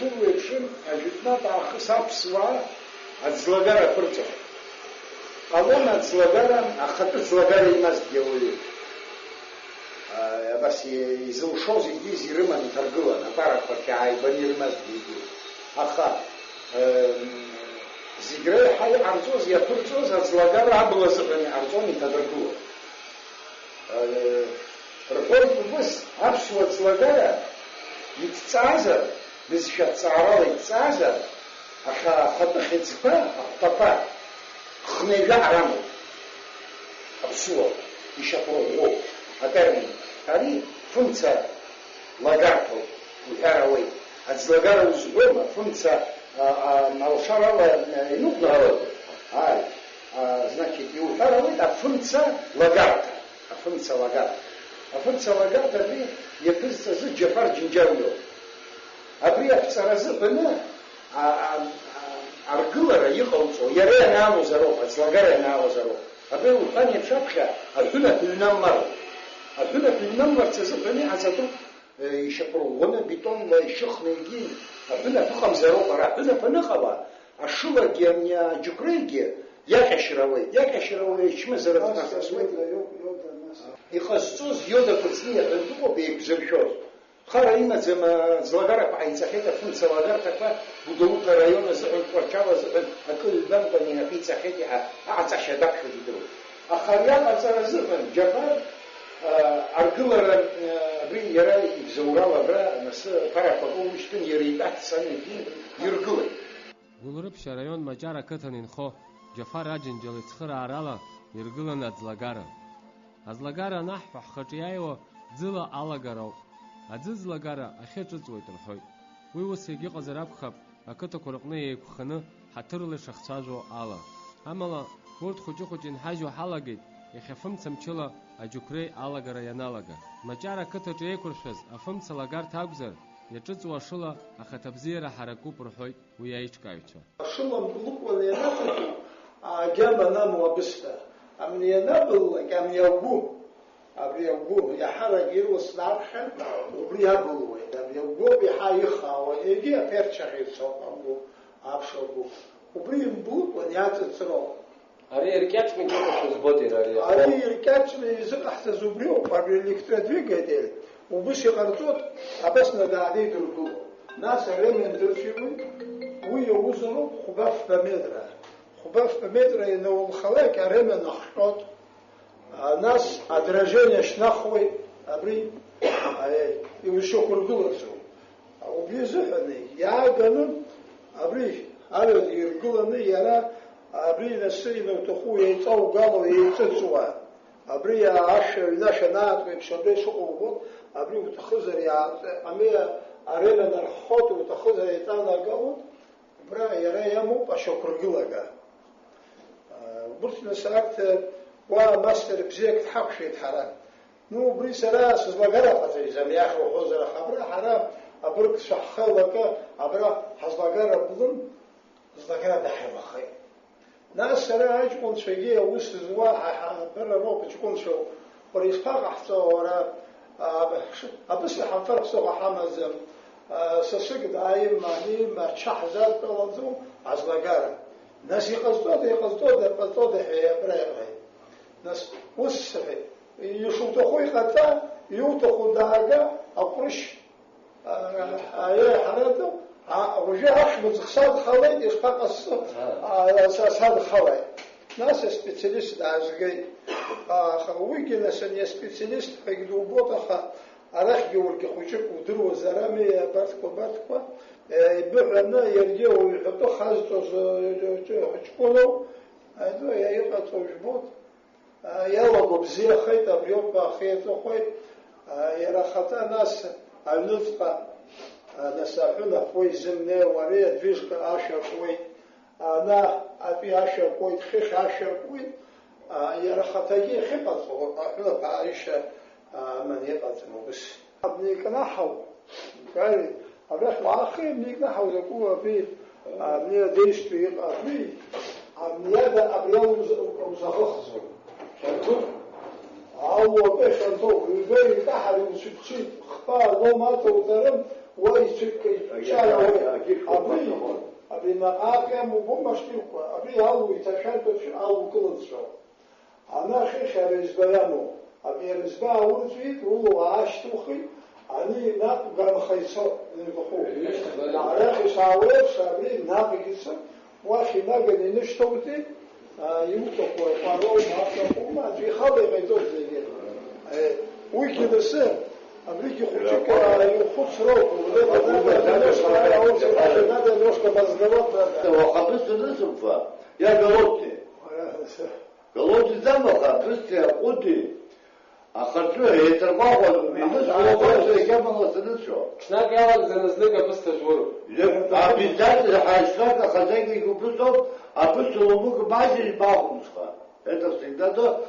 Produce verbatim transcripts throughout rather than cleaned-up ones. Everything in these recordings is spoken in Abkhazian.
Еиԥшын, ажәытәнатә аахыс аԥсуаа аӡлагара ԥырҵәон. Ҟалон аӡлагара, ахатәы ӡлагара имазҭгьы ауаҩы. Абас изылшоз егьиз ирыман, иҭаргылан, акәарақәа рхьаа ааибаны ирымазҭгьы егьиз. Аха, зегь реиҳа иҟарҵоз, иаԥырҵәоз аӡлагара абла азыҳәан иҟарҵон, иҭадыргылон. Рҳәоит убыс, аԥсуа ӡлагара иҭҵаазар, бызшәа ҭҵаарала иҭҵаазар, аха ахатәы хьыӡқәа, ахәҭақәа хнеижәаҳар амоуп. Аԥсуа ишьақәырӷәӷәоуп атермин. Ари фымца лагарҭоуп уҳәар ауеит. Аӡлагара узҳәом, афымца, а, а, алшарала, а, иныҟәнагалоит. Ааи, а, значит, иуҳәар ауеит афымца лагарҭа. Афымца лагарҭа. Афымца лагарҭа абри иаԥызҵазы Џьафар Џьынџьал иоуп. Абри аԥҵара азыҳәаны, а, а, а, аргылара иҟауҵо, иара ианаалозароуп, аӡлагара ианаалозароуп. Абри уҳәан еиԥш аԥхьа аҳәынаԥ ҩнамлароуп. Аҳәынаԥ ҩнамларц азыҳәан иҟаҵатәуп, э, ишьақәырӷәӷәаны, бетонла ишьыхны егьи аҳәынаԥ ыҟамзароуп. Ара аҳәынаԥ аныҟала, ашылагьы, ани аџьықәреигьы иаҟьашьра ауеит. Иаҟьашьра ауеит, ичмазара ҵнахасуеит. Иҟазҵоз иодақәа ҵниа ҳәа дыҟоуп еиқәзыршәоз. Хара имаӡам, аӡлагарақәа ҟаиҵахьеит, афымца лагарҭақәа Гәдоуҭа араион азыҳәан, Тҟәарчал азыҳәан акы ҩбамкәан инаԥиҵахьеит, иаҳа аҟаҵашьа даԥхьоит идыруеит. Аха ари аҟаҵара азыҳәан Џьафар, а, аргылара, а, абри иара ибзоурала абра, анасы, ԥарақәак ылышьҭын, иара итәы аццаны егьи иргылеит. Гәылрыԥшь араион Маҷара ақыҭан инхо Џьафар Аџьынџьал ицхыраарала иргылан аӡлагара. Аӡлагара анаҳҳәо, ҳхаҿы иааиуа ӡыла алагароуп. Аӡы ӡлагара ахьы ҿыҵуеит рҳәоит. Уи ус егьыҟазар акәхап, ақыҭақәа рҟны еиқәханы ҳаҭырла ишахцәажәо ала. Амала, урҭ хәыҷы-хәыҷы инҳажьуа ҳалагеит, иахьа фымца мчыла аџьықәреи алагара ианалага. Маҷара ақыҭаҿы еиқәыршәаз афымца лагарҭа акәзар, иаҿыҵуа ашыла ахаҭабзиара ҳаракуп рҳәоит уи аиҿкааҩцәа. Ашыла мгәылкәаны ианаҵатәоу агьама анамоу абысҭа, амни ианабыллак, амни агәы, абри агәы, иаҳарак ирласны аԥхьа, убри абылуеит, абри агәоуп иаҳа ихаауа, егьи аԥерчахь ицо агәы, аԥш агәы. Убри имгәылкәан иаҵыҵроуп. Ари иркьаҿны иҟоушәа збоит иара ари. Ари иркьаҿны изыҟаҳҵаз убриоуп, абри электrodвигатель. Убыс иҟарҵоит, абас надаадеидыргыло. Нас аремен дырцәиуеит, уи иаузароуп хәба-фба метра. Хәба-фба метра инаулхалак аремен ахҟьоит. А, нас адражение шьнахуеит, абри, а, иушьақәыргылаӡом. Убри азыҳәаны иааганы абри аҩаӡә иргыланы иара абри инасы инауҭаху еиҵаугало еиҵыҵуа, абри ашәа ҩнашә анаатуа еиԥш абра ишыҟоу убоит, абри уҭахызар иааҵ-, ами арена нарххоит, уҭахызар еиҵанаргалоит, убра иара иамоуп ашьақәыргылага. Убырҭ нас арҭ уа мастер бзиак дҳақәшәеит ҳара. Ну, убри сара сызлагара ҟаҵаҩӡам, иаха уҳәозар, аха абра ҳара абыргцәа ҳхы лакы абра ҳазлагара блын, злагара даҳаилахеит. Нас сара аҷкәынцәагьы аус зуа ҳа, ҳа, абра роуп аҷкәынцәоуп. Уара ишԥаҟаҳҵо, уара, а, ш-, абысҭа ҳамфар ԥсыхәа ҳамаӡам. А, сасык дааима, анима, ача ҳзадтәалаӡом, азлагара. Нас иҟазҵода, иҟазҵода, иҟазҵода ҳәа абра иҟалеит. Нас ус сҳәеит, ишуҭаху иҟаҵа, иуҭаху даага, аҟәрышь, а, а, еиҳараӡоуп, а, уажәы ахьмыӡӷ садхалеит, ишԥаҟасҵо, а, са садхалеит. Нас аспециалист даазгеит. Аха уигьы, нас, ани аспециалист ҳәагь дубоит, аха арахьгьы уаргьы хәыҷык удыруазар ами, абарҭқәа, абарҭқәа, е, ибыҳәаны, иаргьы уаҩ ҳәатәы хазҵоз, е, ҷ-, ҷ-, ҷкәыноуп, аду, иа-, иҟаҵоу жәбоит. Иалаго бзиахеит, абриоуп ахы иаҵахоит, иара ахаҭа нас аҩныҵҟа, нас аҳәынаԥ уа изымнеиуа, ари адвижка ашәа куеит, ана атәи ашәа куеит, хыхь ашәа куеит, иара ахаҭагьы иахьыҟаҵоу аҳәынаԥ ааишьа аман иҟаӡам убыс. Абни икнаҳау, Каи, абрахь уаахеи, абни икнаҳау закәу, абри, абни адействие иҟоу, абри, абни ада абри ала уз-, узаӷыхӡом. Хьанҭоуп. Алло, акы хьанҭоуп. Ҩба икаҳар, иуцәыԥҽит, хԥа, лом аҭауҵарым, Уа ицәыркқәа ичара уеит. Абри, абри наҟ-ааҟ иамоу убома ашпилқәа? Абри алу иҭашәартә афҩы алукылазшәа. Ана хыхь аразба иамоу. Абри аразба аурҵәеит, улоу аашьҭухит, ани наҟ ганха ицо, иргаху. Арахь ишаауеиԥш, абри наҟ ицо, уахь инаганы инышьҭоуҵеит. Иуҭаху аҟәароума, аҵаҟәоума, аӡәы ихала иҟаиҵоит зегьы. Уигьы ласы, абригьы хәыҷык иухәыцроуп. Надо немножко разговор, надо. Уахатәы санысымфа, иа Галоти. Галоти замаха, абысҭеи аҟәыди. Ахаҿы еиҭаргәаҟуан, инысуа убас иагьамала саныцәо. Ҽнак иалагӡаны знык абысҭа жәуроуп. Обязательно ҳаишьҭак ахаҵагьы убысҭоуп, абысҭа лумык базаргь бахәымҽха. Это всегда то.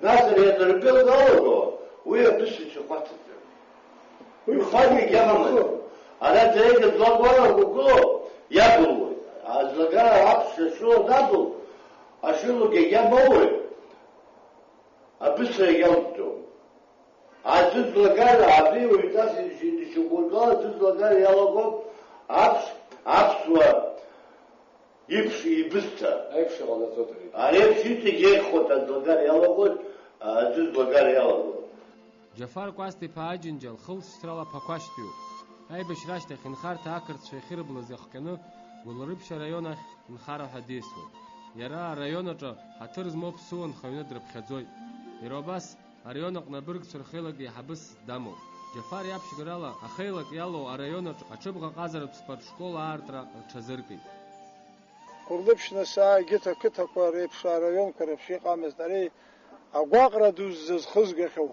Нас ари аҵарбел далаго, уи абысҭа ицәахәаҭаӡам. Уи хәаргьы иамамызт. Ара дырегьы длакәала гәыгәыло иагәылуеит. Аӡлагара аԥшшәа шыла дадуп, ашылугьы иамоуеит. Абысҭа иалҵӡом. Аӡәы ӡлагара, абри уаҩҵас ишьақәыргыло аӡәы ӡлагара иалагоуп аԥш-, аԥсуа иԥш-, ибысҭа. Аиԥш иҟанаҵоит ари. Ари еиԥш иҵегь еиӷьхоит аӡлагара иалагоит, аӡәы ӡлагара иалагоит. Џьафар Кәасҭа-иԥа Аџьынџьал хылҵшьҭрала Ԥақәашьҭҩуп. Аибашьра ашьҭахь инхарҭа ақырҭцәа иахьырблыз иахҟьаны Гәылрыԥшь араион ахь нхара ҳәа дисуеит. Иара араион аҿы ҳаҭыр змоу ԥсыуа нхаҩны дрыԥхьаӡоит. Иара убас араион аҟны абыргцәа рхеилак еиҳабыс дамоуп. Џьафар иаԥшьгарала ахеилак иалоу араион аҿы аҽыбӷаҟазаратә спортшкол аартра рҽазыркит. Гәылрыԥшь насаа егьырҭ ақыҭақәа реиԥш араионқәа реиԥш иҟамызт. Ари агәаҟра ду зызхызгахьоу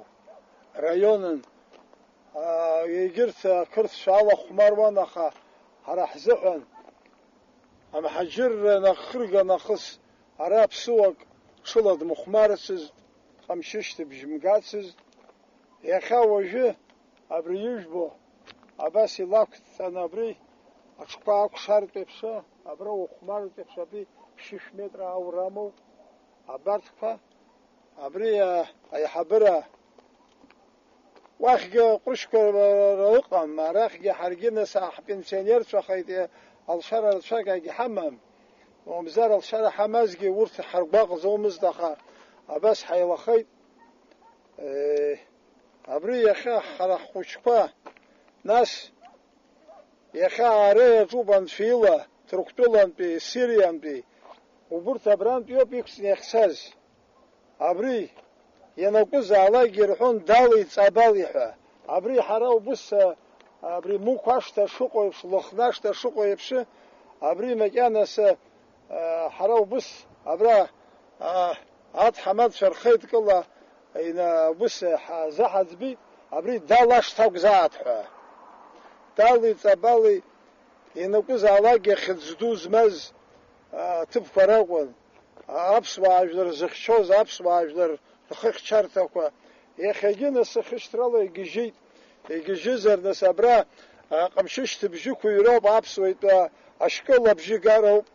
раионын. Аа, егьырҭ ақырҭцәа алахәмаруан, аха ҳара ҳзыҳәан амҳаџьырра нахырга нахыс ара ԥсыуак ҽыла дмыхәмарцызт, ҟамчышьҭыбжь мгацызт. Иахьа уажәы абри ижәбо, абас илақәҵаны абри аҽқәа акәшартә еиԥш, абра ухәмартә еиԥш, абри ԥшьышә метра аура амоуп. Абарҭқәа, абри, а, аиҳабыра, уахьгьы ҟәрышьқәа ра-, ра-, ыҟам, арахьгьы ҳаргьы нас ҳпенсионерцәахеит, э, алшара рацәак егьҳамам. Мамзар алшара ҳамазгьы урҭ ҳаргәаҟӡомызт, аха абас ҳаилахеит. Э, абри иахьа ҳара ҳхәыҷқәа, нас Иахьа ара иаҿуп анцәа ила, Ҭырқәтәылантәи, Сириантәи, убырҭ абрантәиоуп иқәҵны иахьцаз. Абри ианакәызаалакгьы ирҳәон, дали ҵабали ҳәа. Абри ҳара убыс, а, абри Мықә ашҭа шыҟоу еиԥш, Лыхны ашҭа шыҟоу еиԥш, абри макьаназ, а, ҳара убыс абра, а, аҭҳамадцәа рхеидкыла ина-, убыс ҳазаҳаӡбеит, абри дали ашҭа акәзааит ҳәа. Дали ҵабали ианакәызаалакгьы хьыӡ ду змаз, а, ҭыԥқәа ракәын. А, аԥсуаа жәлар зыхьчоз, аԥсуаа жәлар рхыхьчарҭақәа. Иахьагьы нас ахьышьҭрала игьежьит. Игьежьызар, нас абра, а, Ҟамчышьҭыбжьы ықәыҩроуп, аԥсуа итәы ашькыл абжьы гароуп.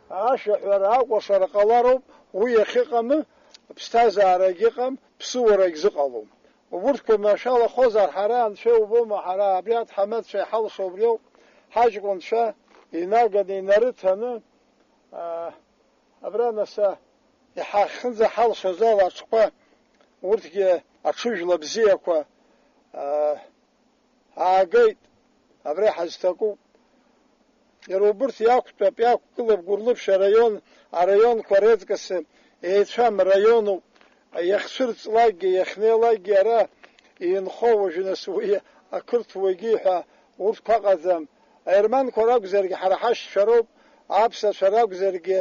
Ашәаҳәара, акәашара ҟалароуп, уи иахьыҟамы, ԥсҭазаарагь ыҟам, ԥсыуарагь зыҟалом. Убырҭқәа машәалахозар, ҳара анцәа иубома, ҳара абри аҭҳамадцәа иҳалшо убриоуп, ҳаҷкәынцәа инаганы, инарыҭаны, аа, абра нас, иҳахьынӡаҳалшоз ала аҽқәа, урҭгьы аҽыжәла бзиақәа, аа, аагеит, абра иҳазҭакуп. Иара убырҭ иақәтәап, иақәгылап Гәырлыԥшь араион, араионқәа реҵкыс еицәам раионуп. Иахьцәырҵлакгьы, иахьнеилакгьы ара инхо, уажәы нас уи ақырҭуагьы ҳәа урҭқәа ыҟаӡам. Аерманқәа ракәзаргьы ҳара ҳашьцәа роуп, аԥсацәа ракәзаргьы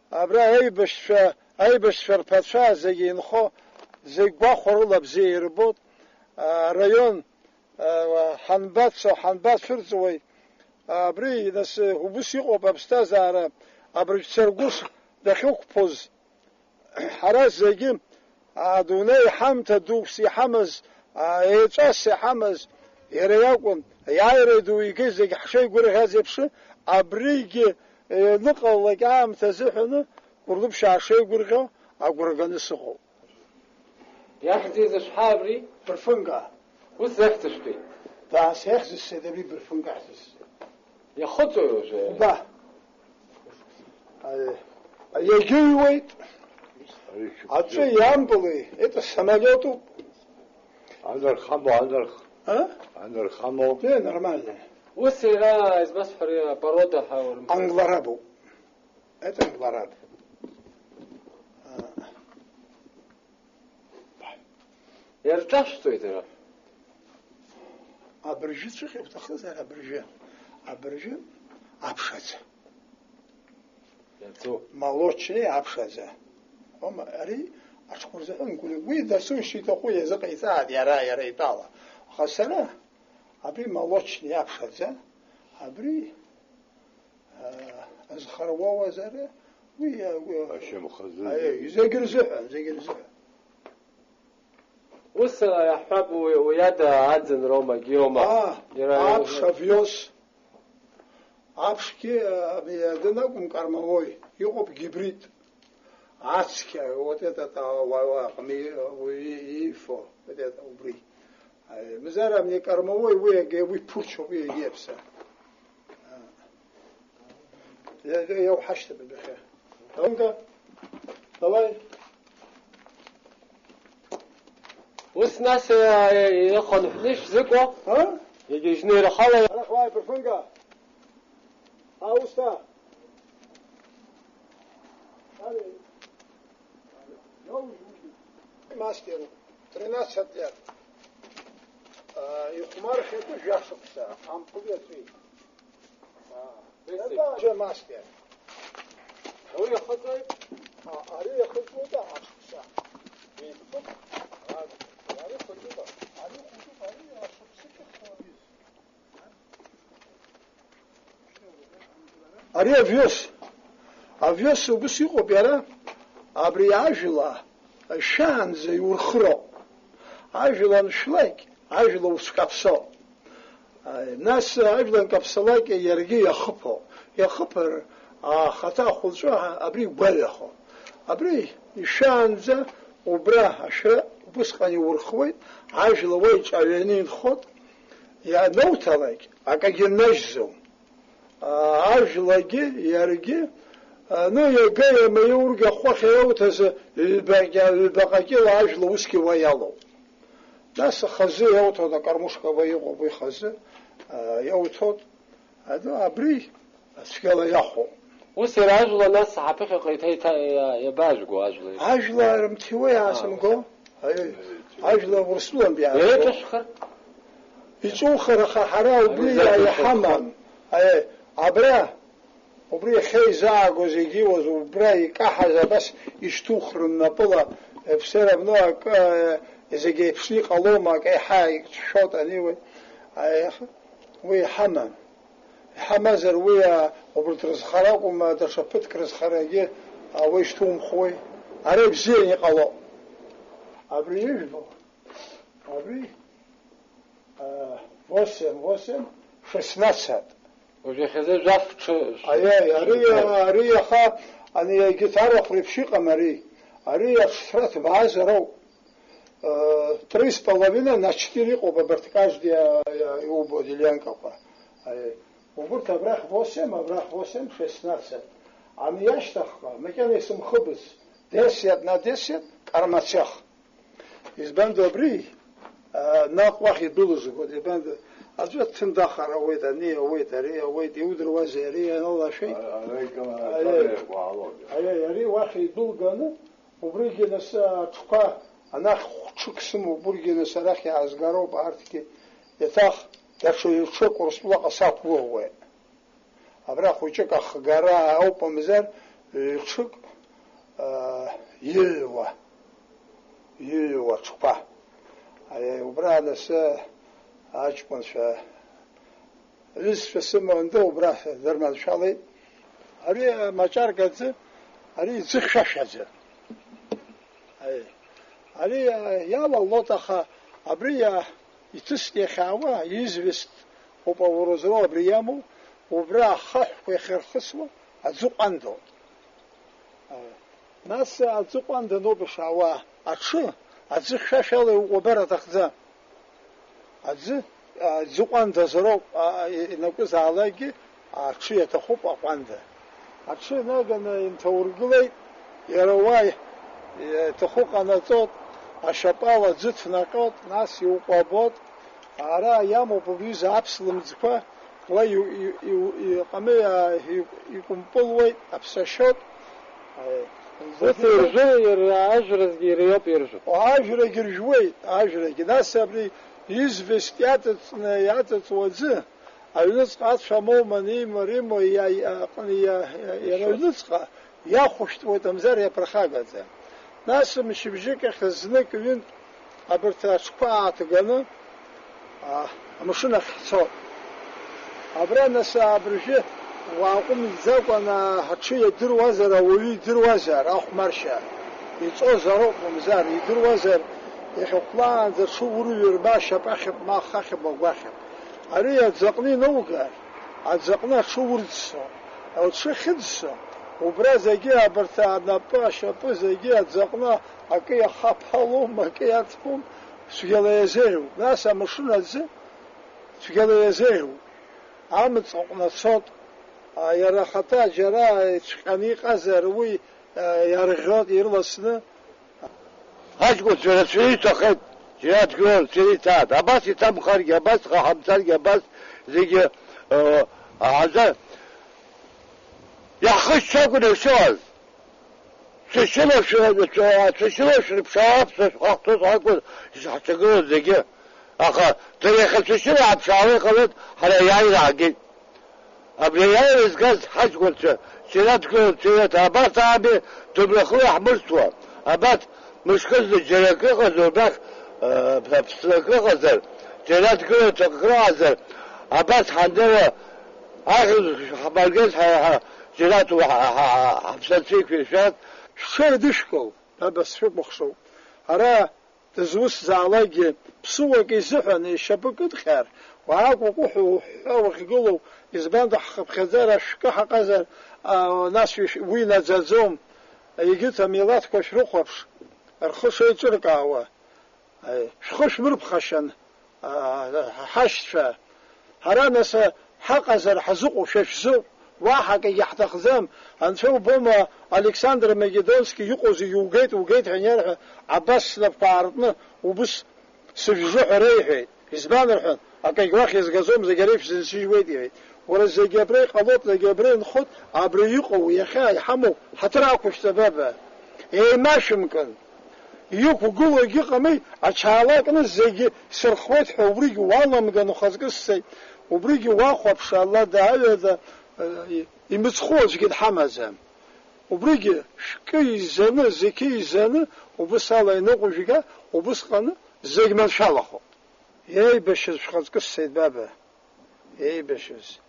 абра аибашьцәа, аибашьцәа рԥацәа зегьы инхо, зегь гәахәарыла бзиа ирбоит. Араион ҳанбацо, ҳанбацәырҵуеи? Абри, нас, убыс иҟоуп аԥсҭазаара, абыржә Царгәыш дахьықәԥоз. Ҳара зегьы, адунеи ҳамҭа дус иҳамаз, еҵәас иҳамаз иара иакәын. Аиааира ду игеит зегь ҳшеигәырӷьаз еиԥш, абригьы, ныҟалалак аамҭа азыҳәаны, Гәырлыԥшь аашеигәырӷьо агәра ганы сыҟоуп. Иахьӡи зышәҳәа абри? Фырфынга. Ус захьӡышәтәи? Даасеихьзысит абри бырфын каҳзысит. Иахыҵуеи уажәы? Ба. Аи. Иагьыҩуеит. Аҵәы иамбылуеи? Это самолётуп. Анархамоу, анарх-, А? Анархамоу. Не, нормально. Ус иара, избасҳәари, апорода ҳәа уара. Англарабуп. Это англараб. А. Иарҿашәҵоит ара. Абыржәы цәыхьа уҭахызар, абыржәы. Абыржәы аԥшаӡа. Иаӡоу. Молочный аԥшаӡа. Ома, ари аҽқәа рзыҳәан гәырҩа-, уи дасу ишиҭаху иазыҟаиҵааит иара, иара итәала. Аха сара абри молочный аԥшаӡа, абри Зхаруауазар, уи, уи, Ашьамхазы аиеи, зегьы. Зегьы рзыҳәан, зегьы рзыҳәан. Ус, а, иаҳҳәап, уи, уи ада аӡын роума, гиома. А, иара аԥш иаҳәа- авиос. Аԥшгьы, а, данакәым, кормовой, иҟоуп гибрид. Ацқьа, вот этот, а, уа-, уа-, уи, уи, ифо, вот это, убри. Аи, мзара мне кормовой, уи, уи ԥырчоуп, уи, уи аԥса. Иа-, иа-, иауҳашьҭып адәахьы. Ҳәа, давай. Ус нас, э, ихынҳәны ишәзыҟоу? А? Егьыжьны ирахала. Арахь уааи, Пырфынга. Аусҭа. Али. Мастер, тринадцать лет. А, ихәмархьатәы жәашықәса, ампыл иаҵәеит. Егьи мастер. Уи иахыҵуеит? А, ари иахыҵуеит ашықәса. Еиқәтәуп. Ари хәыҷуп. Ари хәыҷуп, ари ашықәса ҿыцуа. Ари авиос. Авиос убыс иҟоуп иара, абри ажәла шәаанӡа иурхыроуп. Ажәла аншәлак, ажәла уцәкаԥсоуп. Нас ажәла анкаԥсалак, иаргьы иахыԥо. Иахыԥар, ахаҭа ахәылҵәа абри гәаҩахо. Абри ишәаанӡа убра ашәра убысҟан иурхуеит, ажәла уа иҿаҩаны инхоит, ианауҭалак, акагьы нажьӡом. Ажәлагьы, иаргьы, ну, иага иамаиургьы ахәахь иауҭаз ҩбаҟа-, ҩбаҟа кьыла ажәла усгьы уа иалоуп. Нас ахазы иауҭоит, акормушка уа иҟоуп, уи хазы, а, иауҭоит. Аду, абри цәгьала иахәо. Ус иара ажәла нас ҳаԥыхьаҟа иҭа-, иҭа-, иа-, иабажәго ажәла? Ажәла рымҭиуа иаасымго? Аи, ажәла Урыстәылантә иаазго. Иара иҿышәхар? Иҿухыр, аха ҳара убри Ари иа-, иаҳамам. Аи, абра, убри иахьа изааго зегьы иуаз, убра икаҳаз абас ишьҭухрын напыла, э, все равно акы, э, зегь еиԥшны иҟалома, акы еиҳа иҿшәоит ани уи. Аи, уи иҳамам. Иҳамазар, уи, а, убарҭ рызхара акәым, а, даҽа ԥыҭк рызхарагьы, а, уа ишьҭумхуеи? Ара ибзианы иҟало. Абри ижәбо? Абри, а, восемь, восемь, шестнадцать. Уажә иахьазы жәаф ҽы-, Аиеи, ари, ҽы-, а, ари иаха, ани, егьырҭ арахә реиԥш иҟам ари. Ари аҽҭра ҭбаазароуп. Э, три с половиной на четыре иҟоуп абарҭ каждый, э, э, иубо делянкақәа. Э, убырҭ абрахь восемь, абрахь восемь, шестнадцать. Ани иашьҭахьҟа, макьана исымхыбыз, десять на десять, кармацех. Избанду абри, э, наҟ уахь идәылызгоит, избанду, аӡәы аҭындахара ауеит, ани ауеит, ари ауеит, иудыруазеи, ари ианалашәеит. Ара икама-, Аиеи. Ари уаалоуп. Аиеи, ари уахь идәылганы, Убригьы нас аҽқәа анахь хәҽык сымоуп, убригьы нас арахь иаазгароуп, арҭгьы еиҭах даҽа ҩ-ҽык Урыстәылаҟа сақәгәыӷуеит. Абра хәыҷык ахгара ауп, мамзар ҩ-ҽык, аа, иҩуа, иҩуа аҽқәа. Аи, убра анасы аҷкәынцәа Ҩызцәа сымоуп, убра дырманшәалеит. Ари амаҿарга аӡы, ари иӡы хьшәашәаӡа. Аи. Ари, а, иалалоит, аха абри, а, иҭыст иахьаауа, извест ауп ауразоуроу абри иамоу, убра ахаҳәқәа иахьырхысуа аӡы ҟәандоуп. Аи. Нас аӡы ҟәанданоуп ишаауа, аҽы, аӡы хьшәашәала иукәабар аҭахӡам. Аӡы Аӡы ҟәандазароуп, а, инакәызаалакгьы аҽы иаҭахуп аҟәанда. Аҽы инаганы инҭаургылеит, иара уа иаҭаху ҟанаҵот, ашьапала аӡы ҭнаҟьот, нас иукәабот. Ара иамоуп убри аҩыза аԥслымӡқәа, уа иу-, иу-, иу-, иҟамеи, а, иу-, икәымпылуеит, аԥсашьот. Ус иржәы, иара ажәрагьы иара иоуп иржәу. Ажәрагьы ржәуеит, ажәрагьы. Нас абри известь иаҵыҵны иаҵыҵуа аӡы, аҩныҵҟа ацәа моума, нима, рима, иа-, иа-, аҟны иа-, иа-, иара аҩныҵҟа иахәышәтәуеит, мамзар иаԥырхагаӡам. Нас мчыбжьык ахь знык-ҩынтә абарҭ аҽқәа ааҭганы, а, амашьына ахь ҳцот. Абра нас абыржәы уааҟәымҵӡакәа, ана, аҽы иадыруазар, ауаҩы идыруазар, ахәмаршьа иҵозароуп, мамзар, идыруазар, иахьахәлаанӡа аҽы урҩыр, ма ашьапахьып, ма ахахьып, агәахьып. Ари аӡаҟны инаугар, аӡаҟны аҽы урӡсо, аҽы ахьыӡсо, убра зегьы абарҭ анапы, ашьапы зегьы аӡаҟны акы иахаԥалом, акы иаҭәом, цәгьала иазеиӷьуп. Нас амашьына аӡы цәгьала иазеиӷьуп. Амҵ аҟны ацот, а, иара ахаҭа џьара ицәҟьаны иҟазар, уи, а, иарӷьот ирласны. Аҷкәынцәа рацәаҩы иҭахеит, џьара дгылан, цәа иҭааит. Абас иҭамхаргьы, абас иҟаҳамҵаргьы, абас зегьы, э, аҳазар. Иаҳхыччо акәын ишыҟаз. Цәашьыла шәы-, цәа-, цәашьыла шәрыԥшаауа аԥсуа шәҟәы ҳҭоит ҳәа акәын ишҳаҿагылоз зегьы. Аха дара иахьа цәашьыла ҳаԥшаауа иҟалеит, ҳара аиааира аагеит. Абри аиааира згаз ҳаҷкәынцәа џьара дгылан, џьара абас ами, дымрахыла ҳмырсуа. Абас мышкызны џьара акы ыҟазар, убрахь, э, Аԥсны акы ыҟазар, џьара дгылан, ҭакык ыҟазар, абас ҳаннеиуа, ахьӡ ҳмыргеит ҳара, ҳа, џьанаҭ ҳа, ҳа, ҳа, ҳаԥсацәа иқәиршәан. Шәҽеидышәкыл, баба, сшәыкәыхшоуп. Ара дызусзаалакгьы, ԥсыуак изыҳәан ишьапы кыдҟьар, уаак укәыҳәа уҳәҳәа уахьгылоу, избанда ҳхыԥхьаӡара шәкы ҳаҟазар, а, нас уи, уи наӡаӡом. Егьырҭ амилаҭқәа шәрыхәаԥш, рхы шеиҿыркаауа, аи, шәхы шәмырԥхашьан, а, ҳашьцәа. Ҳара нас ҳаҟазар ҳазыҟоу шәа шәзоуп. Уаҳа акгьы ҳҭахӡам. Анцәа убома, Александр Македонски иҟоу зегьы угеит, угеит ҳәа иарҳәа, абас снапқәа аартны, убыс сыжәжы ҳәа реиҳәеит. Избан рҳәан, акагь уахь иазгаӡом, зегь ара ишәзынсыжьуеит, иҳәеит. Уара, зегь абра иҟалоит, зегь абра инхоит, абра иҟоу, иахьа иҳамоу ҳаҭыр ақәышәҵа, баба. Еимашәымкын. Иқәгылоу егьыҟами, ачаала кны зегьы сырхуеит ҳәа убригь уаламган ухаҵкы сцеит. Убригь уахәаԥш, Алла дааҩада, э, имыцхәу аӡәгьы дҳамаӡам. Убригьы шәкы изаны, зқьы изаны, убыс ала иныҟәыжәга, убысҟаны зегь маншәалахоит. Еибашьыз шәхаҵкы сцеит, баба, еибашьыз.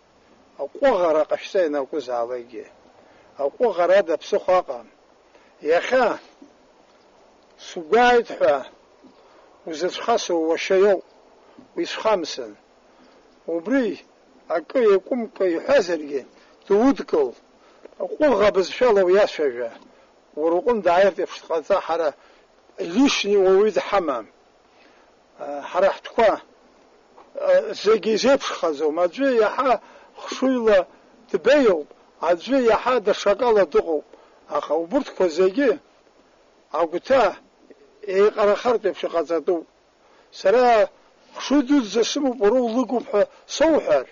Аҟәыӷара ҟашәҵа ианакәызаалакгьы. Аҟәыӷарада ԥсыхәа ыҟам. Иахьа сгәааит ҳәа узыцәхасуа уашьа иоуп, уи цәхамсын. Убри акы иакәымкәа иҳәазаргьы, дудкыл, аҟәыӷа бызшәала уиацәажәа, уара уҟны дааиртә еиԥш дҟаҵа, ҳара лишни уаҩы дҳамам. Ҳара ҳтәқәа, зегьы изеиԥшхаӡом. Аӡәы иаҳа хшыҩла дбеиоуп, аӡәы иаҳа даҽакала дыҟоуп. Аха убырҭқәа зегьы агәҭа еиҟарахартә еиԥш иҟаҵатәуп. Сара хшыҩ дуӡӡа сымоуп, уара улыгуп ҳәа соуҳәар,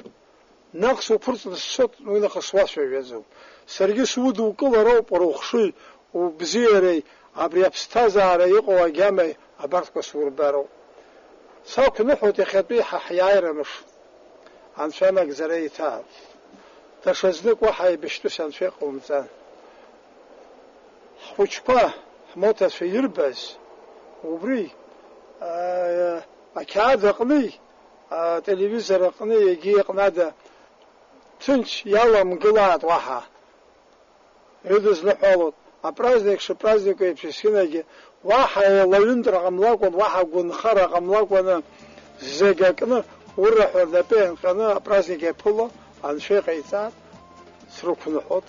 наҟ суԥырҵны сцот, уи нахыс суацәажәаӡом. Саргьы судукылароуп уара ухшыҩ, убзиареи, абри аԥсҭазаара иҟоу агьамеи абарҭқәа сурбароуп. Сақәныҳәоит иахьатәи ҳа ҳиааира мыш. Анцәа нагӡара иҭаап. Даҽазнык уаҳа еибашьтәыс Анцәа иҟаумҵан. Ҳхәыҷқәа, ҳмоҭацәа ирбаз, убри, аа, ақьаад аҟни, ателевизор аҟни егьи аҟнада ҭынч иаламгылааит уаҳа. Ирыдызныҳәалоит, апраздник шыпразднику еиԥш есқьынагьы, уаҳа еилаҩынтра ҟамлакәан, уаҳа гәынхара ҟамлакәаны, зегь акны, урраҳәа рнапы ианҟьаны апраздник иаԥыло Анцәа иҟаиҵааит, срықәныҳәоит.